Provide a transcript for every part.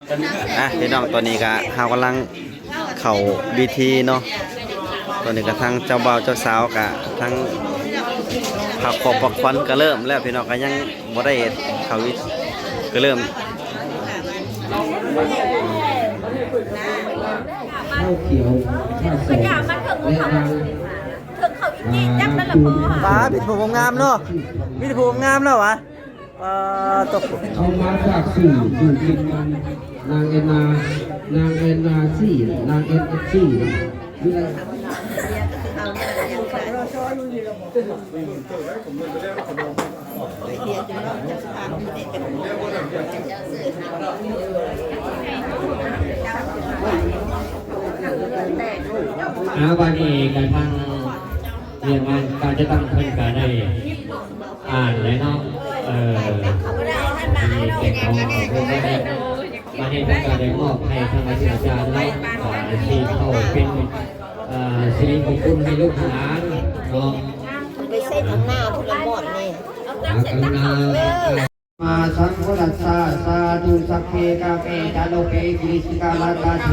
ອ່ະ ພີ່ນ້ອງ ຕອນນີ້ກະເຮົາກຳລັງເຂົ້າພິທີເນາະ. ຕອນນີ້ກະທັງເຈົ້າບ່າວເຈົ້າສາວກະທັງພັກຂອບພັກຂວັນກະເລີ່ມແລ້ວ ພີ່ນ້ອງ ກະຍັງບໍ່ໄດ້ເຂົ້າພິທີ ກະເລີ່ມ. ເຂົ້າຂຽວ ຂ້າວສອງ ແລະ ນາງ ເຖິງເຂົາອີກຈີ່ຈັບນັ້ນລະພໍ່ຫາ ປ້າ ມີແຕ່ຜູ້ງາມໆເນາະ ມີແຕ່ຜູ້ງາມໆເນາະຫວາ. ປາໂຕ ເອົາມາຝາກສູ່ ສູ່ກິນນຳ ນາງແອນນາ ນາງແອນນາຊີ ນາງແອນເອັຟຊີ ຢູ່ໃນ ອ່າ ບາດນີ້ກະທາງ ວຽກງານການຈັດຕັ້ງເພິ່ນກະໄດ້ອ່ານແລ້ວເນາະ ເອີ ມີແຕ່ງເອົາເອົາເພິ່ນໄວ້ແລ້ວ. ບາດນີ້ເພິ່ນກະໄດ້ມອບໃຫ້ທາງອາຈານເນາະ ເອີ ທີ່ເຂົ້າເປັນ ເອີ ສິລິມຸງຄຸນໃຫ້ລູກໃຫ້ຫຼານເນາະ. ໄປໃສ່ທາງໜ້າພຸ້ນລະໝອດນີ້ ມາສັງໂຄດັດສະ ສາທຸ ສັບເພກາເມ ຈາໂລເປ ກິລິສະກາລະຕາເຖ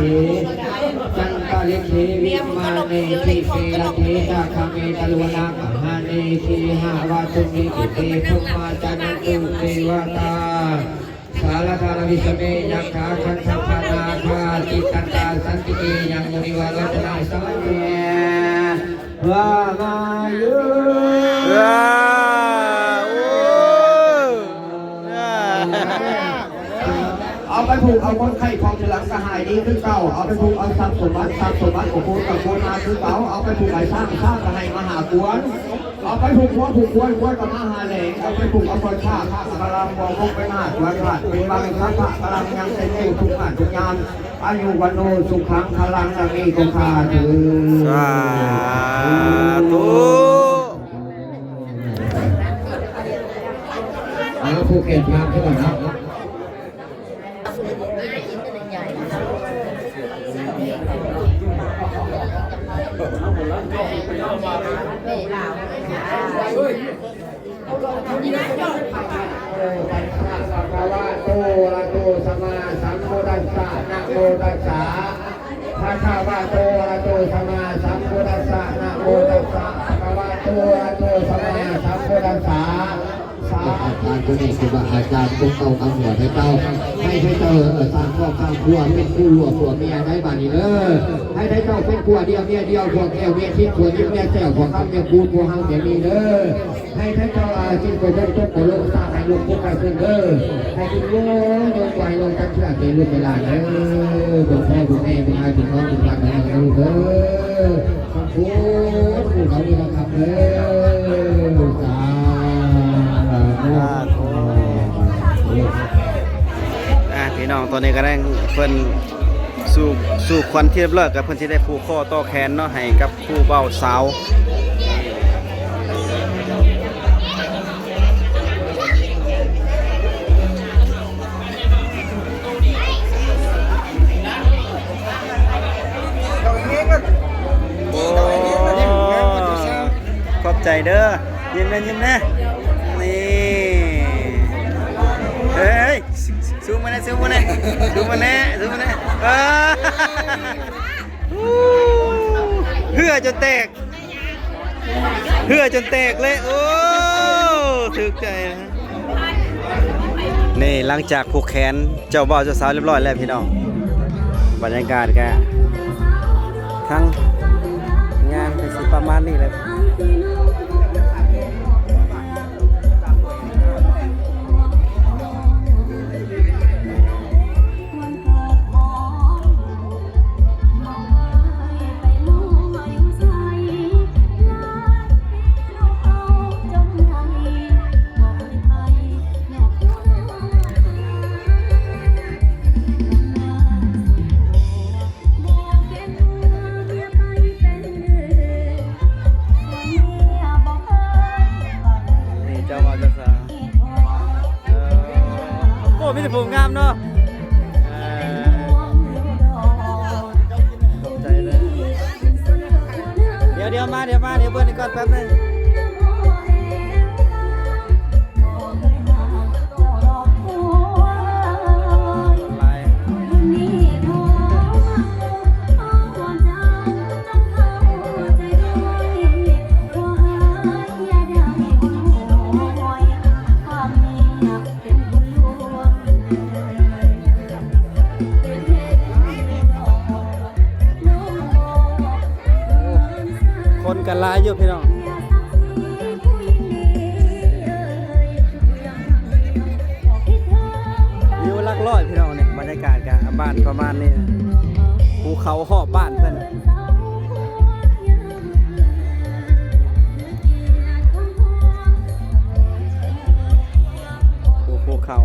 ຈັນຕະລິເຂ ວິມາເນ ທິເປ ລັດເຖ ຈາຄາເມ ຕະລຸວະນະ ມະຫາເນ ກິລິຫາວາຕຸເມ ປຸເຕ ພູມາ ຈານະຕຸ ເທວະຕາ ສາລະທານະວິສະເມ ຍັກຂາ ຄັນທັບພະນາຄາ ຕິດຕັນຕາ ສັນຕິເກ ຍັງ ມຸນິວະລັດຕະນະສັງເກ ວ່າມາຢູ່ ເອົາໄປຜູກເອົາຄົນໄຂ້ ຄວາມເປັນຫຼັງກະຫາຍດີຄືເກົ່າ. ເອົາໄປຜູກເອົາຊັບສົມບັດ ຊັບສົມບັດກະຄູນກະຄູນມາຄືເກົ່າ. ເອົາໄປຜູກໄອ້ຊ້າງ ຊ້າງກະໃຫ້ມາຫາກວນ. ເອົາໄປຜູກງົວຜູກຄວາຍ ຄວາຍກະມາຫາແຫຼງ. ເອົາໄປຜູກເອົາຄວາຍ ຊາກ ຊາກກະລຳ ບໍ່ຄົງໄປມາຫາກວນ ທາດເປັນບັງ ຊັບພະກະລຳຍັງເຕັມຢູ່ທຸກງານທຸກຍາມ. ອາຍຸວັນໂນສຸຂັງພະລັງ ດັ່ງນີ້ກໍຂ້າເທີນ ສາທຸ. ເອົາ ຜູກແຂນພາມຂຶ້ນກ່ອນເນາະ. ພະຄະວະໂຕ ອະລະໂຕ ສຳມາສຳພຸດທັດສະ ນະໂມຕັດສະ. ພະຄະວະໂຕ ອະລະໂຕ ສຳມາສຳພຸດທັດສະ ນະໂມຕັດສະ. ພະຄະວະໂຕ ອະລະໂຕ ສຳມາສຳພຸດທັດສະ. ສາທຸ. ອາຈານຜູ້ນີ້ຄືວ່າອາຈານຜູ້ເກົ່າກຳເນີດໃຫ້ເຈົ້າ ໃຫ້ເຈົ້າ ເອີ ສ້າງຄອບສ້າງຄົວ ເປັນຄູ່ຜົວຜົວເມຍໄດ້ບາດນີ້ເດີ. ໃຫ້ເຈົ້າເປັນຜົວດຽວເມຍດຽວ ຜົວແກ້ວເມຍທິບ ຜົວຍິບເມຍແຊວ ຜົວຄຳເມຍຄູນ ຜົວຮັກເມຍມີເດີ. ໃຫ້ທ່ານເຈົ້າອາຊິດໂກບົກຕົກໂກໂລກ ສາໃຫ້ລູກປົກໄປຂຶ້ນເດີ. ໃຫ້ຄຸນໂຍມໂຍມໄວລົງຈັກເທື່ອແກ່ລູກແກ່ຫຼານເດີ. ບຸນພໍ່ບຸນແມ່ບຸນອ້າຍບຸນນ້ອງບຸນຫຼັກໃຫ້ເຮົາເດີ. ຂອບຄຸນຜູ້ເຖົ້ານີ້ນະຄັບເດີ. ສາທຸ. ອ່າ ພີ່ນ້ອງ ຕອນນີ້ກະໄດ້ເພິ່ນ ສູ່ ສູ່ຂວັນທີ່ຮຽບຮ້ອຍ ກະເພິ່ນຊິໄດ້ຜູກຂໍ້ຕໍ່ແຂນເນາະ ໃຫ້ກັບຄູ່ບ່າວສາວ. ໂອ້ ຂອບໃຈເດີ. ຍິ້ມແນ່ ຍິ້ມແນ່ ນີ້ ເອີຍ ຊູມມາແນ່ ຊູມມາແນ່ ຊູມມາແນ່ ຊູມມາແນ່. ເອີ ເຫື່ອຈົນແຕກ ເຫື່ອຈົນແຕກເລີຍ. ໂອ້ ຖືກໃຈນະ. ນີ້ ຫຼັງຈາກຜູກແຂນເຈົ້າບ່າວເຈົ້າສາວຮຽບຮ້ອຍແລ້ວພີ່ນ້ອງ ບັນຍາກາດກະ ທັງງານກະຊິປະມານນີ້ແຫຼະ. ນີ້ເຈົ້າບ່າວເຈົ້າສາວ ເອີ ໂອ້ ມີແຕ່ຜູ້ງາມເນາະ. ເອີ ຂອບໃຈເດີ. ດຽວ ດຽວມາ ດຽວມາ ດຽວເບິ່ງກ່ອນແປັບໜຶ່ງ. ໄປ ຢູ່ພີ່ນ້ອງ ວິວຫຼັກຮ້ອຍພີ່ນ້ອງ ນີ້ບັນຍາກາດກະບ້ານປະມານນີ້ ພູເຂົາຮອບບ້ານເພິ່ນ ໂອ້ ພູເຂົາ.